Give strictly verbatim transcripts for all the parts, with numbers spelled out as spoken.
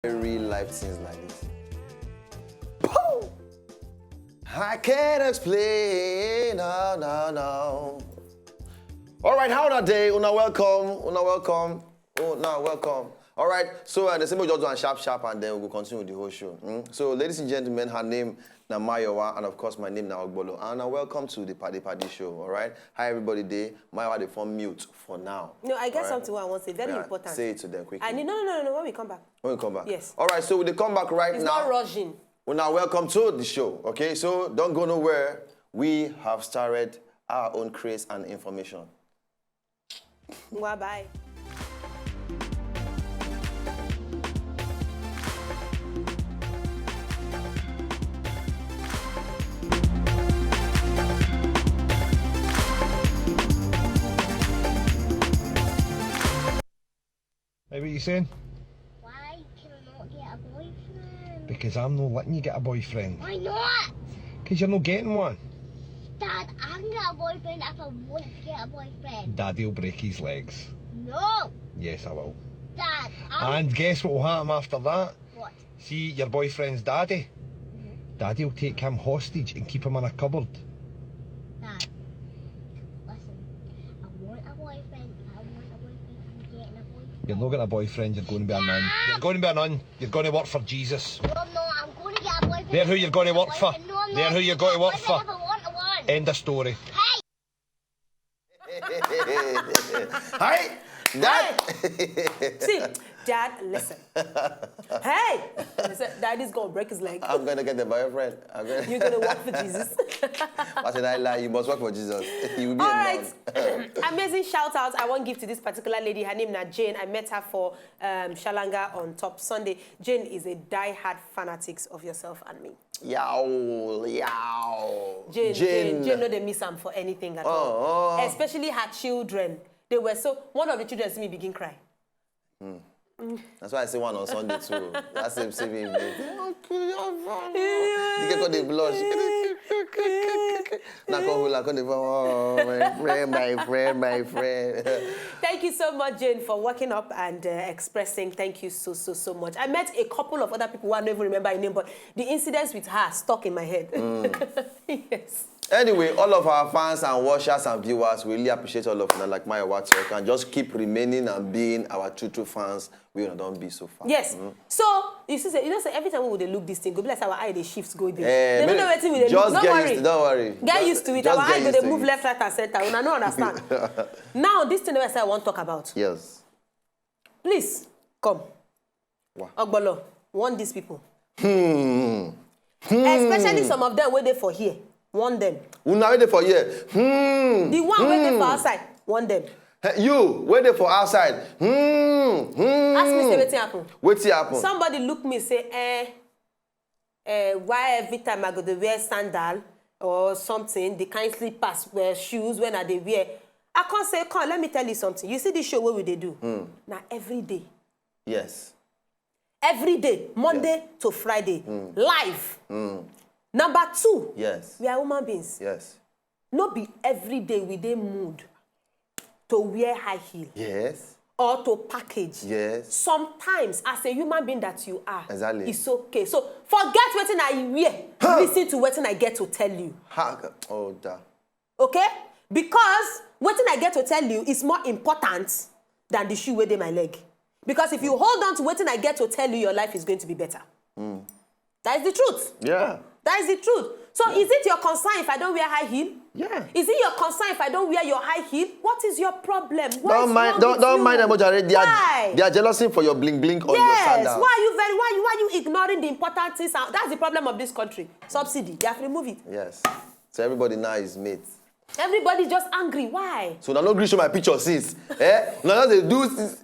Real life things like this. Pow! I can't explain. No, no, no. All right, how una dey? Una welcome. Una welcome. Oh, now welcome. All right, so uh, the same just do am sharp, sharp, and then we go continue with the whole show. Mm? So, ladies and gentlemen, her name na Mayowa, and of course, my name na Ogbolo. And uh, welcome to the Paddy Paddy Show. All right, hi everybody. Dey Mayowa dey form mute for now. No, I get All right? something wey I wan say, very Yeah, important. Say it to them quickly. I need, no, no, no, no, when we come back. When we come back. Yes. All right, so we dey come back right It's now. Not rushing. Well, now welcome to the show. Okay, so don't go nowhere. We have started our own craze and information. Bye bye. Hey, what you saying? Why can I not get a boyfriend? Because I'm not letting you get a boyfriend. Why not? Because you're not getting one. Dad, I can get a boyfriend if I want to get a boyfriend. Daddy'll break his legs. No, Yes, I will. Dad. I'm, And guess what will happen after that? What? See, your boyfriend's daddy. Daddy'll take him hostage and keep him in a cupboard. Dad, listen. I want a boyfriend. I want a boyfriend. I'm getting a boyfriend. You're not getting a boyfriend, you're going to be a nun. You're going to be a nun. You're going to work for Jesus. No, no, I'm going to get a boyfriend. They're who you're going to work for. No, no, They're who you're going to work boyfriend for. If I want one. End of story. Hey, Hi, Dad. See, Dad, listen. Hey, listen, Daddy's gonna break his leg. I'm gonna get the boyfriend. I'm gonna... You're gonna work for Jesus. I said, I lie. You must work for Jesus. You will be All a right. nun. Amazing shout out I wan give to this particular lady. Her name na Jane. I met her for um, Shalanga on Top Sunday. Jane is a die-hard fanatics of yourself and me. Yow, yow. Jane, Jane, Jane, no dey miss am for anything at all. Oh, oh. Especially her children. They were so. One of the children see me begin cry. That's why I say one on Sunday too. That same same evening. You get called the blush. Now come hold, come the phone. Oh, my friend, my friend, my friend. Thank you so much, Jane, for waking up and uh, expressing. Thank you so, so, so much. I met a couple of other people who I don't even remember her name, but the incidents with her stuck in my head. Yes. Anyway, all of our fans and watchers and viewers, we really appreciate all of you. Like Mayowa talk, and just keep remaining and being our true true fans. We don't be so far. Yes. Mm. So you see, say, you know, say every time we dey look this thing, go be like our eye dey shift, go there. Eh, They don't maybe know wetin we dey just look. Don't get worry. Used to, don't worry. Get Just- used to it. just Our get eye go used dey to move it. Left, right, and center. Una no understand. Now this thing wey I say I wan talk about. Yes. Please come. Wah. Ogbolo, warn these people. Hmm. Especially some of them wey dey for here. Warn them. Una wey dey for here. Hmm. The one wey dey for outside, warn them. Hey, you wey dey for outside. Hmm. Hmm. Ask me say wetin happen. Wetin happen? Somebody look me say, eh, eh, why every time I go dey wear sandal or something, the kind slippers, wear shoes when I dey wear. I come say, come, let me tell you something. You see this show wey we dey do? Hmm. Na every day. Yes. Every day, Monday to Friday, live. Number two, Yes. We are human beings. Yes. No be every day we dey mood to wear high heel Yes. Or to package. Yes. Sometimes, as a human being that you are, Exactly. It's okay. So forget wetin I wear. Listen to wetin I get to tell you. Ha. Oh, da. Okay? Because wetin I get to tell you is more important than the shoe wey dey my leg. Because if you hold on to wetin I get to tell you, your life is going to be better. That is the truth. Yeah. That is the truth. So is it your concern if I don't wear high heel? Yeah. Is it your concern if I don't wear your high heel? What is your problem? What Don't is mind. wrong Don't with don't you? mind them, Jare. They are Why? They are jealousing for your bling bling on your Yes. sandals. Why are you very? Why are you why are you ignoring the important things? And that's the problem of this country. Subsidy. They have to remove it. Yes. So everybody now is mate. Everybody just angry. Why? So now no gree show my picture since. Eh? Now just dey do since.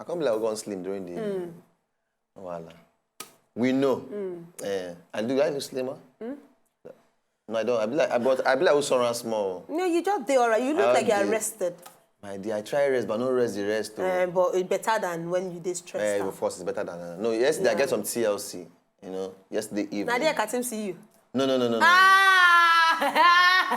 I can't be like we go on slim during the. Oh, voila. We know. Eh, and do I look slimmer? No, I don't. I be like, I but I be like who someone small. No, you just dey alright. You look I like you're dey- arrested. My dear, I try rest, but no rest the rest. Oh. Uh, but it's better than when you dey stressed Eh, out. Of course, it's better than no. Yesterday I Yeah. get some T L C. You know, yesterday evening. Nadia Katim see you. No, no, no, no, no. Ah!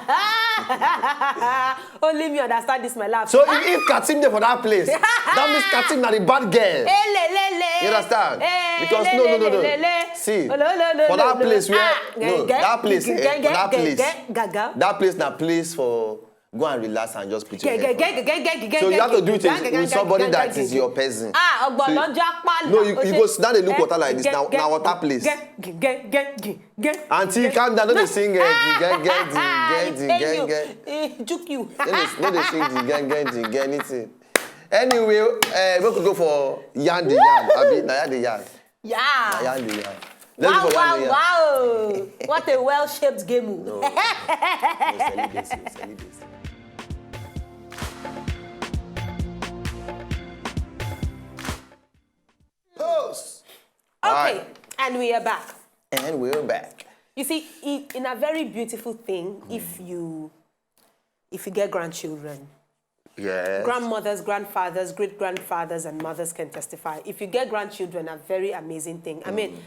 Only me understand this, my laugh. So if, if Katim dey for that place, that means Katim na the bad girl. Elelele. You understand? Eh, Because no, no, no, no. Elelele. See, Olololo. for that place where Ah, no, ge- that place, ge- eh, ge- for that ge- place, ge- gaga. That place na place for go and relax and just put your Ge- head ge- for ge- ge- ge- ge- So you ge- have to do it ge- with, ge- with ge- somebody ge- that ge- is ge- your person. Ah, ọgbọ̀n So you- lọ́jọ́ apá No, là, you, ó you ṣe- go sit down dey look ge- water like this. ge- Now, ge- now water ge- place. ge- ge- ge- ge- ge- Auntie, calm down. No dey sing eh, dingenge, Hey, you. dingenge. Eh, juke you. No dey, no dey sing dingenge, dingenge anything. Anyway, uh, we could go for yan the yan. Abi, na yan the yan. Yeah. Na yan the yan. Let's Wow, go for yan wow, the yan. Wow. What a well-shaped game. No, no celibacy, no celibacy. Pause. Okay, and we are back. And we're back. You see, it, in a very beautiful thing, if you if you get grandchildren, Yes. grandmothers, grandfathers, great grandfathers, and mothers can testify. If you get grandchildren, a very amazing thing. I mean,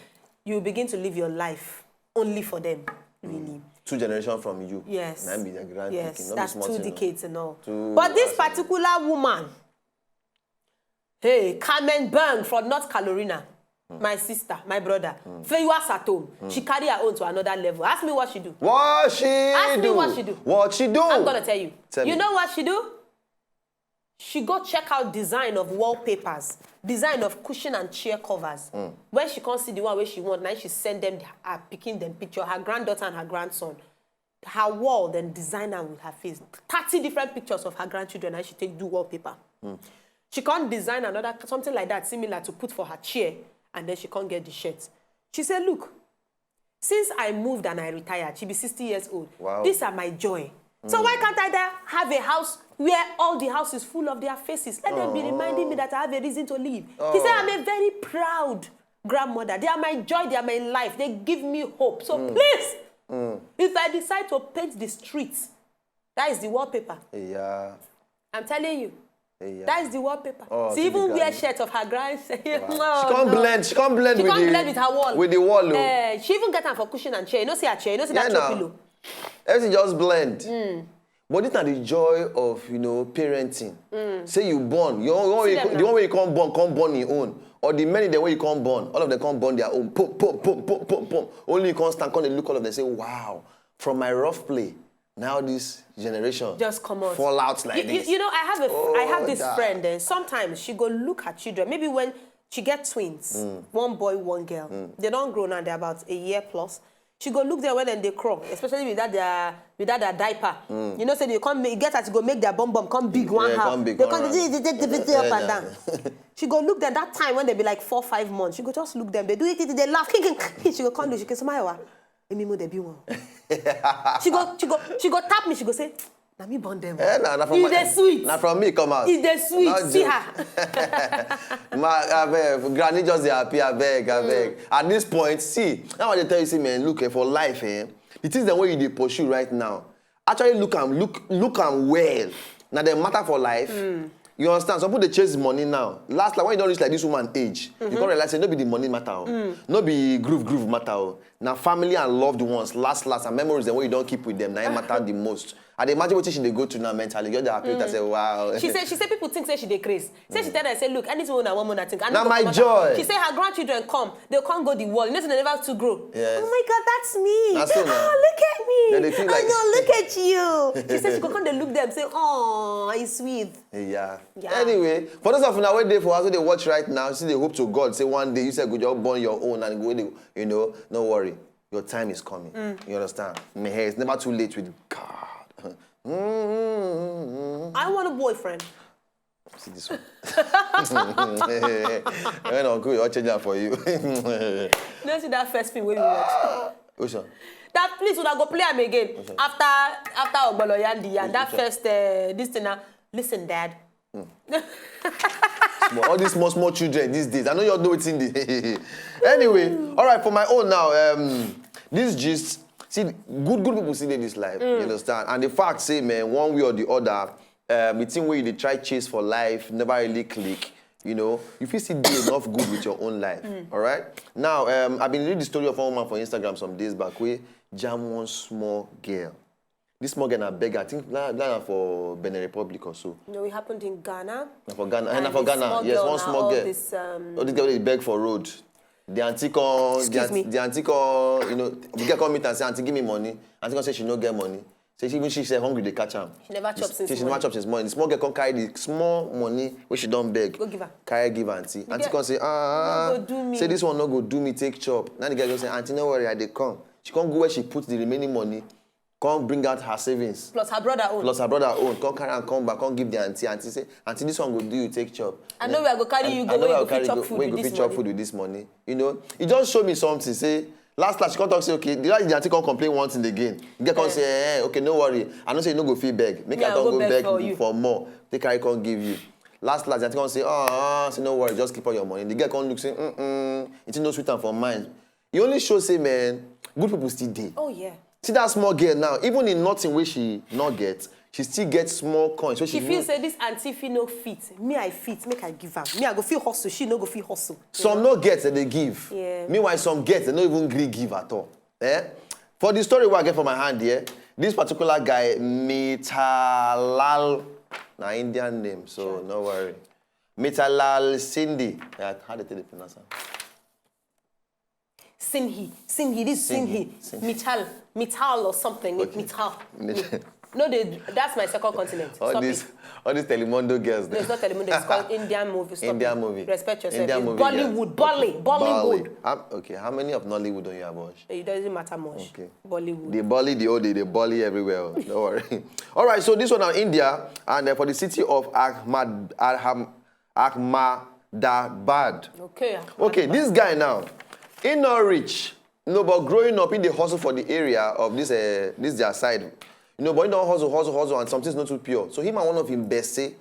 you begin to live your life only for them, really. Two generations from you. Yes. Na be the grand Yes, pikin, no be that's small two thing, no. Decades and all. Two But this as in- particular woman, hey, Carmen Bang from North Carolina, my sister, my brother, Feiwa Satom, she carry her own to another level. Ask me what she do. What she Ask me do? What she do. What she do? I'm gonna tell you. Tell you me. Know what she do? She go check out design of wallpapers, design of cushion and chair covers. When she can't see the one where she want, now she send them her picking them picture, her granddaughter and her grandson. Her wall, then design am with her face. Thirty different pictures of her grandchildren, and she take do wallpaper. She can't design another something like that, similar to put for her chair, and then she can't get the shirt. She said, "Look, since I moved and I retired, she be sixty years old. Wow. These are my joy. So why can't I then have a house where all the house is full of their faces? Let them be reminding me that I have a reason to live." She said, "I'm a very proud grandmother. They are my joy, they are my life. They give me hope. So please, if I decide to paint the streets, that is the wallpaper. Yeah. I'm telling you, Yeah. that is the wallpaper." Oh, She to even the wear grand- shirt of her grand. She can't blend. She can't blend She with can't the blend with her wall. With the wall. Oh. Eh, she even get am for cushion and chair. You know, see her chair. You know, see that Yeah, throw now. Pillow. Everything just blend. But this na the joy of, you know, parenting. Say you born, you one See way them the now. One way you come born, come born your own, or the many the way you come born, all of them come born their own. Pum pum pum pum pum pum. Only you come stand, come dey look all of them, say, "Wow, from my rough play, now this generation Just come out. Fall out like you, you- this." You know, I have a, I have this Oh, friend. Eh, sometimes she go look her children. Maybe when she get twins, one boy, one girl. They don't grow now. They're about a year plus. She go look there when they crawl, especially with that their with that their diaper. You know, say they come make- get her to go make their bum bum come big one Yeah, half. Come big, They come come round. They, they, they, they, they up Yeah, and nah. Down. She go look them that time when they be like four five months. She go just look them. They do it, they laugh. She go come look. She go smile. Wa. Emi mo dey be one. She go she go she go tap me. She go say, "Na me born them." Eh, na, na from E my- dey sweet. Na from me come out. E dey sweet. No See joke. her. My abeg, granny just dey happy, abeg, abeg. At this point, see, now I dey tell you, see, man, look, eh, for life, eh, the things that wey you dey pursue right now, actually look am, look, look am well. Na dem matter for life. You understand? Some people dey chase money now. Last, like when you don reach like this woman age, you come realize say no be the money matter, oh. No be groove groove matter, oh. Na family and loved ones, last last, and memories dem wey you don keep with them, na im matter the most. I dey imagine wetin she dey go through now mentally. Just dey happy with her, say, "Wow." She say she say people think say she dey craze. Say she tell them say, "Look, anything una wan una think." I no Na go my come out. Joy. She say her grandchildren come, they come go the wall. You know say they never too grow. Yes. Oh my God, that's me. That's so nice. Oh, look at me. Then they feel like- Oh no, look at you. She say she go come dey look them say, "Oh, it's sweet." Yeah. Yeah. Anyway, for those of una wey dey for house wey dey watch right now, still dey hope to God say one day you sef go just born your own and go dey, you know, no worry, your time is coming. You understand? My hair, it's never too late with God. Mm. I want a boyfriend. See this one. When uncle, I'll change that for you. No see that first film wey we watch. Which one? That please una go play am again after after Ogbolo Yandi and that first uh, this thing now. Listen, Dad. But all these small small children these days, I know you all know wetin dey. Anyway, all right, for my own now, um, this gist, see, good good people still dey this life, you understand? And the fact say, man, one way or the other, um, the thing wey you dey try chase for life never really click, you know, you fit still dey enough good with your own life, all right? Now, um, I been read the story of one woman for Instagram some days back wey jam one small girl. This small girl na beggar. I think na, na for Benin Republic or so. No, it happened in Ghana. Na for Ghana. And na for Ghana. Yes, one small girl. This, um, oh, this girl dey beg for road. The auntie come. Excuse me. The auntie come. You know, the girl come meet and say, "Auntie, give me money." Auntie come say she no get money. Say she, even she say hungry dey catch am. She never chop since morning. She never chop since morning. The small girl come carry the small money wey she don beg. Go give her. Carry give auntie. Auntie come say, "Ah, say this one no go do me, take chop." Now the girl go say, "Auntie, no worry, I dey come." She come go where she put the remaining money. Come bring out her savings. Plus her brother own. Plus her brother own. Come carry and come back. Come give the auntie. Auntie say, "Auntie, this one go do you, take chop." I know where I go carry you go. I know where I go carry you go. Where you go fit chop food with this money. You know, it just show me something. Say, last last, she come talk say, "Okay," the last the auntie come complain one thing again. The girl come say, "Eh, okay, no worry. I know say you no go fit beg. Make I come go beg for more. Take carry come give you." Last last, the auntie come say, "Oh, say no worry, just keep all your money." The girl come look say, "Mm-mm, it no sweet am for mind." E only show say, man, good people still dey. Oh yeah. See that small girl now, even in nothing wey she no get, she still get small coins. So she feel say this auntie fit no fit. Me I fit, make I give am. Me I go fit hustle, she no go fit hustle. Some no get that they give. Yeah. Meanwhile, some get, they no even gree give at all. Eh? For the story wey I get for my hand here, this particular guy, Mitalal, na Indian name, so no worry. Mitalal Sindhi. Yeah, how they take the pronounce am? Sinhi, Sinhi, this Sinhi, Sinhi. Mital, Mital or something. Okay. Mital. No, they, that's my second continent. All this, all these Telemundo girls. No, it's not Telemundo. It's called Indian movie. Stop Indian movie. Respect yourself. Indian movie. Bollywood, Bolly, Bollywood. Okay, how many of Nollywood don't you have watched? It doesn't matter much. Okay. Bollywood. They Bolly the old, they Bolly everywhere. Don't worry. All right, so this one now India, and uh, for the city of Ahmad, Aham, Ahmadabad. Okay. Okay, this guy now, he not rich. No, but growing up, he dey hustle for the area of this uh, this their side. You know, but he don't hustle, hustle, hustle, and some things not too pure. So him and one of him best say,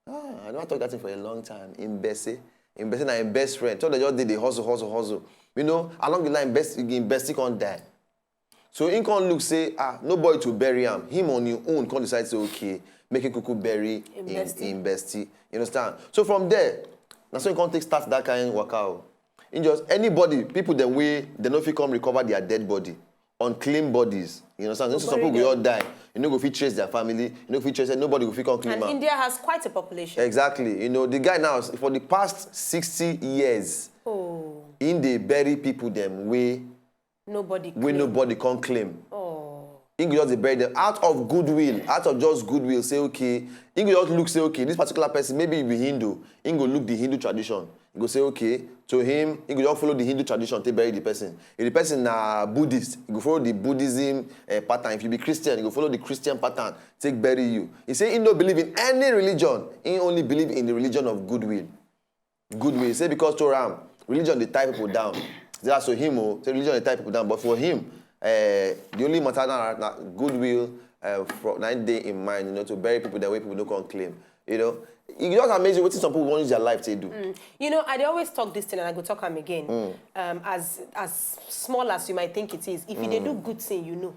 ah, I don't talk that thing for a long time. Him best say, him best say na him best friend. So they just did the hustle, hustle, hustle. You know, along the line, best him best he can't die. So he can't look say, ah, nobody to bury him. Him on his own can't decide say, okay, make him kuku bury him bestie. You understand? So from there, that's when he can't take start that kind of work out. In just anybody, people them way, they no fit come recover their dead body. Unclean bodies. You understand? So some people go all die. You know, go fit trace their family. You know, fit trace nobody go fit come clean. And India has quite a population. Exactly. You know, the guy now for the past sixty years, oh, in the bury people them way nobody wey nobody come claim. Oh. He go just dey bury them out of goodwill, out of just goodwill. Say okay, he go just look say okay, this particular person maybe he be Hindu. He go look the Hindu tradition. He go say okay to him. He go just follow the Hindu tradition take bury the person. If the person na Buddhist, he go follow the Buddhism uh, pattern. If you be Christian, he go follow the Christian pattern take bury you. He say he no believe in any religion. He only believe in the religion of goodwill. Good way. Say because to am, religion dey tie people down. Say that's for him, oh, say religion dey tie people down. But for him, uh, the only matter now na goodwill uh, for nine day in mind, you know, to bury people the way people don't come claim. You know, it just amazing what some people want use their life to do. Mm. You know, I dey always talk this thing and I go talk am again. Mm. Um, as as small as you might think it is, if you mm. dey do good thing, you know.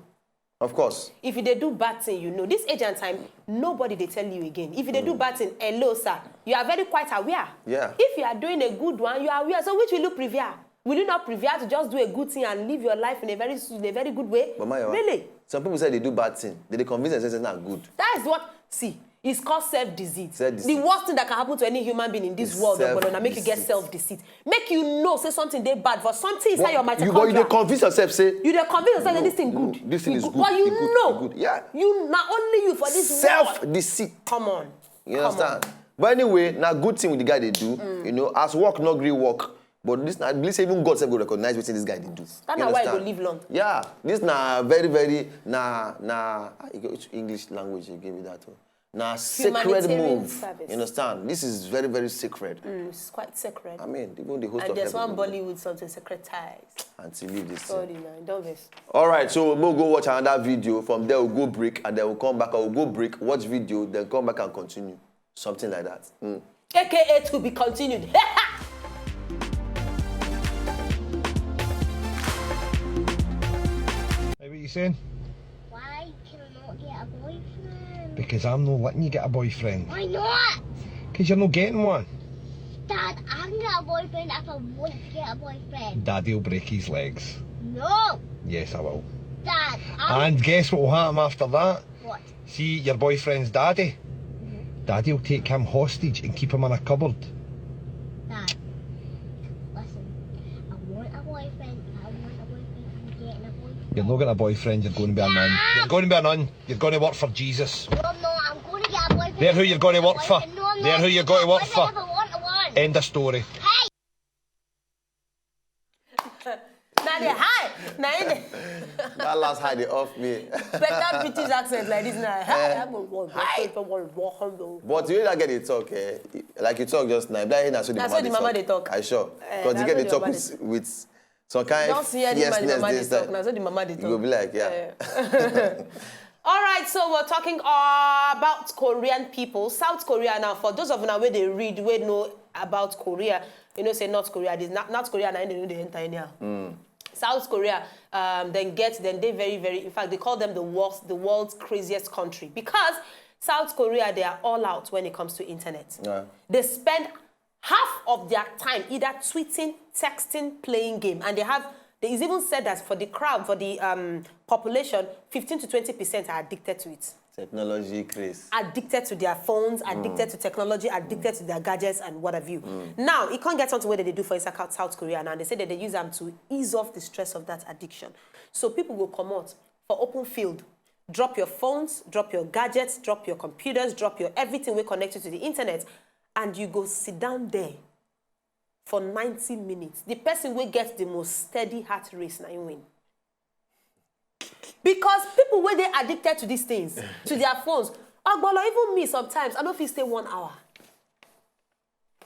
Of course. If you dey do bad thing, you know. This age and time, nobody dey tell you again. If you dey do bad thing, hello, sir. You are very quite aware. Yeah. If you are doing a good one, you are aware. So which will you prefer? Will you not prefer to just do a good thing and live your life in a very in a very good way? But my really? Some people say they do bad thing. They, they convince themselves it's not good. That is what see. It's called self-deceit. Self-deceit. The worst thing that can happen to any human being in this world, but na make you get self-deceit. Make you know say something dey bad for something inside your mitochondria. But you dey convince yourself say you dey convince yourself say this thing good. This thing is good. But you know, yeah, you na only you for this world. Self-deceit. Come on. You understand? But anyway, na good thing with the guy they do. Mm. You know, as work not gree work. But this, I believe say even God sef go recognize wetin this guy dey do. That's not why he go live long. Yeah, this na very very na na ah, English language you give me that one. Na sacred move. Service. You understand? This is very very sacred. Mm, it's quite sacred. I mean, even the host and of there's one Bollywood something sacred ties. Auntie, leave this. Sorry, man, don't vex. All right, so we'll go watch another video. From there, we'll go break, and then we'll come back. We'll go break, watch video, then come back and continue. Something like that. Mm. A K A to be continued. Hey, what are you saying? Why can I not get a boyfriend? Because I'm not letting you get a boyfriend. Why not? Because you're not getting one. Dad, I can get a boyfriend if I want to get a boyfriend. Daddy will break his legs. No. Yes, I will. Dad, And guess what will happen after that? What? See, your boyfriend's daddy. Daddy will take him hostage and keep him in a cupboard. Dad. Listen, I want a boyfriend. I want a boyfriend. I'm getting a boyfriend. You're not getting a boyfriend, you're going to be a nun. You're going to be a nun. You're going to work for Jesus. No, no, I'm going to get a boyfriend. They're who you're going to work for. No, no, They're who you're going to work I for. Never want one. End of story. Hey! Na the high. Na in the. That last high they off me. Better British accent like this now. Hi. But you don't get the talk, eh? Like you talk just now. That na so the Na mama so the mama dey dey talk. I sure. Eh, Because you na get so the the talk mama with, with some kind Don't see any man the fierceness mama this dey talk. Time. Na so the mama dey You talk. Go be like, yeah. Eh. All right, so we're talking uh, about Korean people. South Korea now, for those of you now where they read, we know about Korea. You know, say North Korea, this North Korea now they know they enter anyhow. South Korea, um, then get then they very very. In fact, they call them the world's the world's craziest country because South Korea they are all out when it comes to internet. Yeah. They spend half of their time either tweeting, texting, playing game, and they have. They is even said that for the crowd, for the um, population, fifteen to twenty percent are addicted to it. Technology craze. Addicted to their phones, addicted to technology, addicted to their gadgets and what have you. Now, it can't get onto what they do for inside South Korea now. They say that they use them to ease off the stress of that addiction. So people will come out for open field, drop your phones, drop your gadgets, drop your computers, drop your everything we connect you to the internet, and you go sit down there for ninety minutes. The person will get the most steady heart race, na him win. Because people wey dey addicted to these things, to their phones, ogbolo even me sometimes I no fit stay one hour.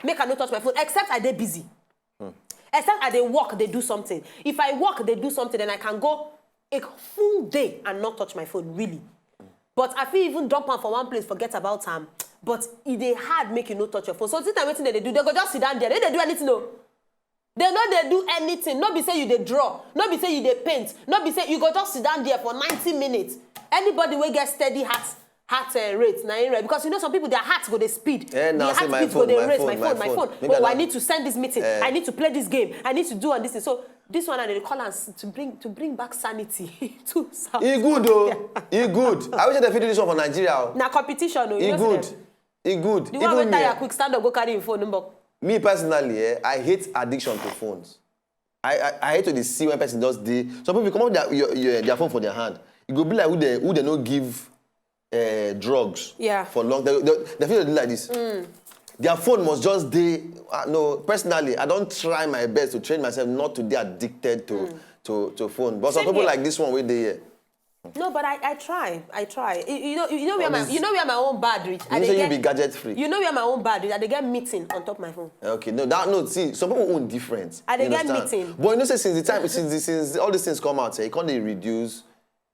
Make I no touch my phone except I dey busy. Except I dey work, dey do something. If I work, dey do something, then I can go a full day and not touch my phone, really. But I fit even dump am for one place, forget about am. But e dey hard make you no touch your phone. So this time wetin dem dey do, dem go just sit down there. Dem dey do anything o. Dem no dey do anything. No be say you dey draw. No be say you dey paint. No be say you go just sit down there for ninety minutes. Anybody wey get steady heart heart uh, rate na him right, because you know some people their heart go dey speed. Eh, The now say my heartbeat go phone, dey my race. phone, My my phone, my phone. phone. Make Oh, I I not- need to send this meeting. Eh. I need to play this game. I need to do all this thing. So this one I dey call am s- to bring to bring back sanity to South. E good o. E good. I wish they fit do this one for Nigeria o. Na competition o. E You know good. say dem- E good. The one Even wey me, tire eh, quick stand up go carry him phone number. Me personally, eh, I hate addiction to phones. I I, I hate to dey see when person just dey. Some people come up with their, your, your, their phone for their hand. It go be like who they who they no give uh, drugs Yeah. for long. They, they, they feel do like this. Their phone must just dey. Uh, no, personally, I don't try my best to train myself not to be addicted to to to phone. But some Same people here. Like this one wey dey here. No, but I, I try. I try. You, you know, you know where All my this- you know where my own bad reach. I You dey say you get- be gadget free. You know where my own bad reach. I dey get meeting on top my phone. Okay, no, that no. See, some people own different. I dey You get understand? meeting. But you know, say since the time since the, since all these things come out, eh, it can't dey reduce.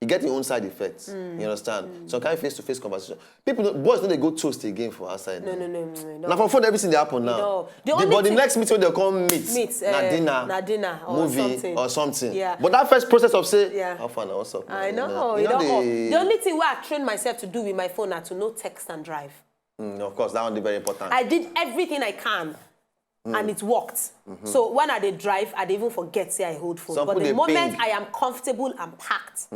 You get the own side effects. You understand? Some kind face to face conversation. People, no- boys, no dey go toast again for outside. No, no, no, no, no. Now for phone, everything they happen now. No. The The- only but the thing- next meeting they come meet. Meet, Na eh, dinner, na dinner or movie something. Or something. Yeah. But that first process of say, Yeah. how far now? What's up? I man? know. You You know, know, they- the only thing where I trained myself to do with my phone na to no text and drive. Mm, of course, that one is very important. I did everything I can, and it worked. So when I dey drive, I dey even forget say I hold phone. Some But people the dey moment ping. I am comfortable and packed.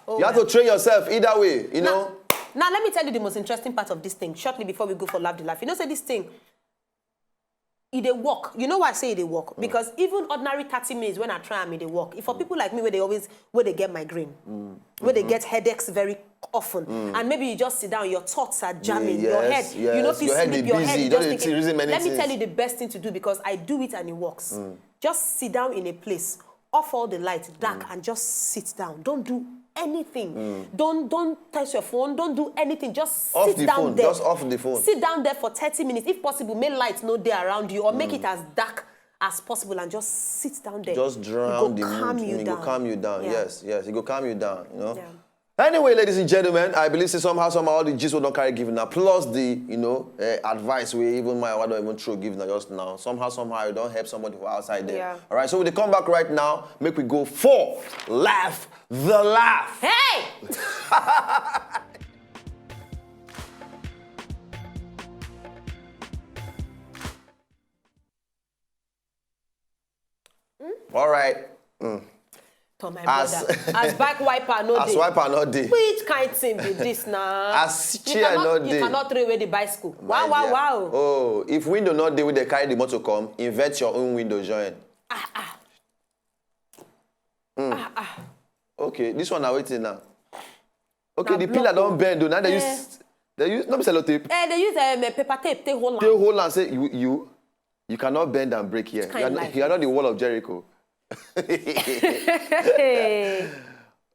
Oh, You have to train yourself either way. You know. Now, now let me tell you the most interesting part of this thing. Shortly before we go for laugh the laugh, you know, say this thing. E dey work. You know why I say e dey work? Because even ordinary thirty minutes when I try am, e dey work. If for people like me where they always where they get migraine, where they get headaches very often, and maybe you just sit down, your thoughts are jamming, your Yes, head, you know, yes. Your head sleep, dey your busy, head you is don't just dey thinking. reason many Let me things. Tell you the best thing to do because I do it and it works. Just sit down in a place, off all the light, dark, and just sit down. Don't do anything. Don't don't touch your phone. Don't do anything. Just Off sit the down phone. there. Just off the phone. Sit down there for thirty minutes, if possible. Make light no dey around you, or make it as dark as possible, and just sit down there. Just drown It the go calm mood. you It down. Go calm you down. Yeah. Yes, yes. It go calm you down. You know. Yeah. Anyway, ladies and gentlemen, I believe say somehow, somehow, all the gist we don't carry given now, plus the you know uh, advice we even my I don't even throw given now just now. Somehow, somehow, you don't help somebody for outside there. Yeah. All right, so we dey come back right now. Make we go for laugh the laugh. Hey! All right. Mm. To my As- brother. As bike wiper no As dey. Wiper no dey. Which kind thing be this now? As You chair cannot, no you dey. Cannot throw away the bicycle. My Wow, wow, dear. Wow. Oh, if window no dey, we dey carry the motor come, invent your own window join. Ah, ah. Mm. Ah, ah. Okay, this one na wetin now? Okay, Na the pillar block don o. Bend o. Now they Eh. Use, they use, no be sellotape. Eh, they use, um, a paper tape, take hold am. Take hold am, say, "You, you, you cannot bend and break here. Which kind You are not, life you are not the wall of Jericho." Hey.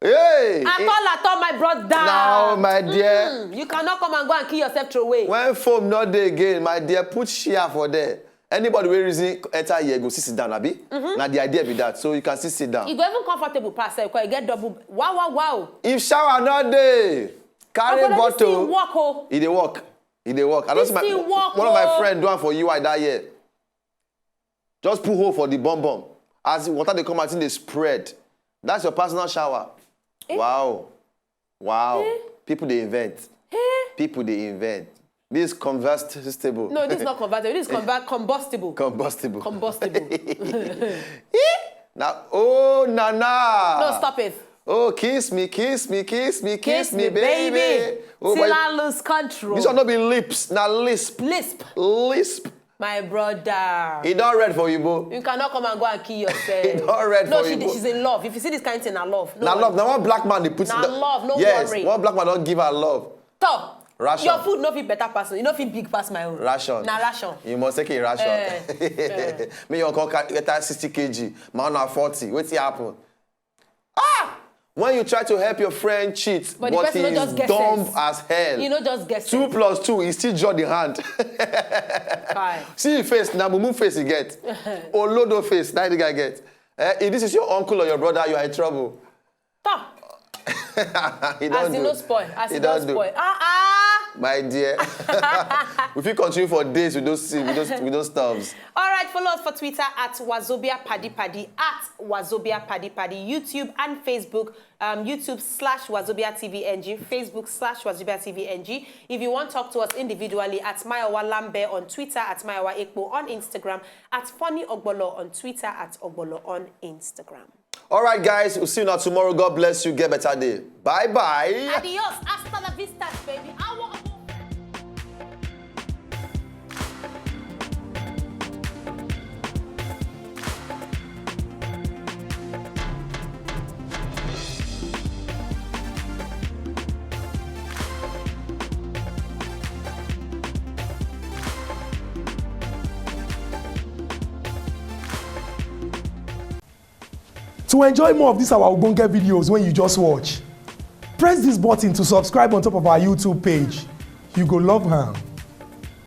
Hey! At all, at all, my brother. Now, my dear. Mm, you cannot come and go and kill yourself throw away. When foam no dey again, my dear, put chair for there. Anybody wey reason enter here go sit, sit down, abi? Mm-hmm. Na the idea be that. So you can sit, sit down. E go even comfortable pass, eh, 'cause you get double. Wow, wow, wow. If shower no dey, carry Obodo, this thing bottle. Work o. E dey work. E dey work. I don This see my, thing work one of my o. Friend do am for U I that year. Just put hole for the bum bum. As the water dey come out, e dey spread. That's your personal shower. Eh? Wow. Wow. Eh? People dey invent. Eh? People dey invent. This combustible. No, this is not convertible. This is conver- combustible. Combustible. Combustible. Eh? Now, oh, Nana. No, stop it. Oh, kiss me, kiss me, kiss me, kiss, Kiss me, me, baby. Baby. Oh, Till but I lose control. This one no be lips, na lisp. Lisp. Lisp. My brother. E don red for you, bro. You cannot come and go and kill yourself. E don red No, for she, you, bro. She's in love. If you see this kind of thing, na love. No Na worry. Love. Na one black man dey put Na the love, no Yes, worry. One black man don give her love. Top. Ration. Your food no fit better pass. You no fit big pass my own. Ration. Na ration. You must take a ration. Eh, eh. Me, you come ca-, get that sixty K G. My own na forty. Wetin happen? Ah! When you try to help your friend cheat, But the but person no he's just get dumb sense. As hell. He no just get Two sense. Plus two, he still draw the hand. Fine. See his face, na mumu face he get. Olodo face, na the guy get. Eh, if this is your uncle or your brother, you are in trouble. Top. He don As he do. No spoil. As He he don don do. Spoil. Ah, ah. My dear. We fit continue for days with those, with those, with those stuffs. All right, follow us for Twitter at Wazobia Paddy Paddy, at Wazobia Paddy Paddy, YouTube and Facebook, um, YouTube slash Wazobia T V N G, Facebook slash Wazobia T V N G. If you want to talk to us individually, at Mayowa Lambe on Twitter, at Mayowa Ekpo on Instagram, at Funny Ogbolo on Twitter, at Ogbolo on Instagram. All right, guys, we'll see you now tomorrow. God bless you. Get better day. Bye bye. Adios. Hasta la vista, baby. I want To enjoy more of these our ogbonge videos when you just watch, press this button to subscribe on top of our YouTube page. You go love am.